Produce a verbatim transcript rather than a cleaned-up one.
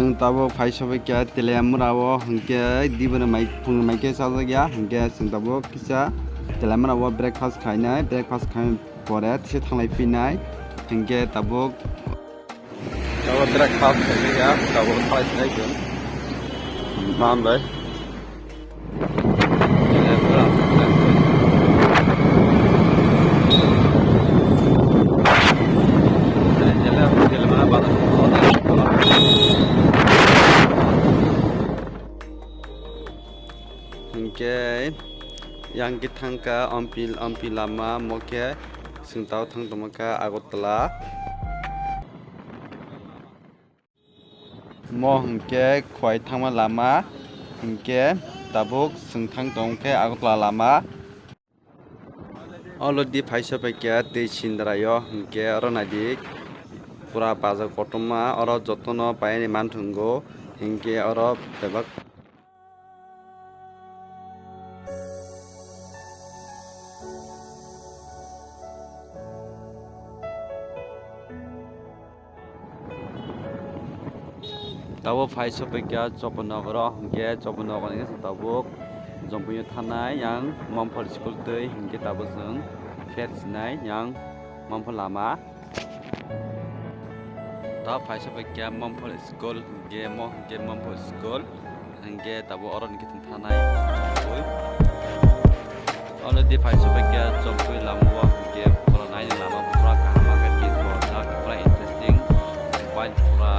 Chwng tabuk phai sobai kha Teliamura o, hinkhe dibini mai, phungni mai khe chajak ya, hinkhe chwng tabuk kisa Teliamura o breakfast khainai, breakfast khainai pore tisa thanglai phinai, hinkhe tabuk. Tabuk breakfast khainai ya, tabuk thanglai phinai chwng. Mamlai. Hinkhe yang khe thangkha Ompi, Ompi lama, mo khe chwng tabuk thang tongma kha Agartala. Mo hinkhe Khowai thangma lama, hinkhe tabuk chwng thang tong khe Agartala lama. Already phai sobai kha tei Sindrai o, hinkhe oro naidi pura bazar kotorma, oro jotono paini manthungo, hinkhe oro bebak. Tabuk phai sobai kha Chopanagar o, hinkhe Chopanagar ni tabuk Jompui o thanai yang Mamphal school twi, hinkhe tabuk chwng pher sinai yang Mamphal lama. Tabuk phai sobai kha Mamphal school, hinkhe mo hinkhe Mamphal school, hinkhe tabuk oro ni khe thang thanai. Already phai sobai kha Jompui lama o, hinkhe pura naini lama pura kaham khe, pura interesting, pura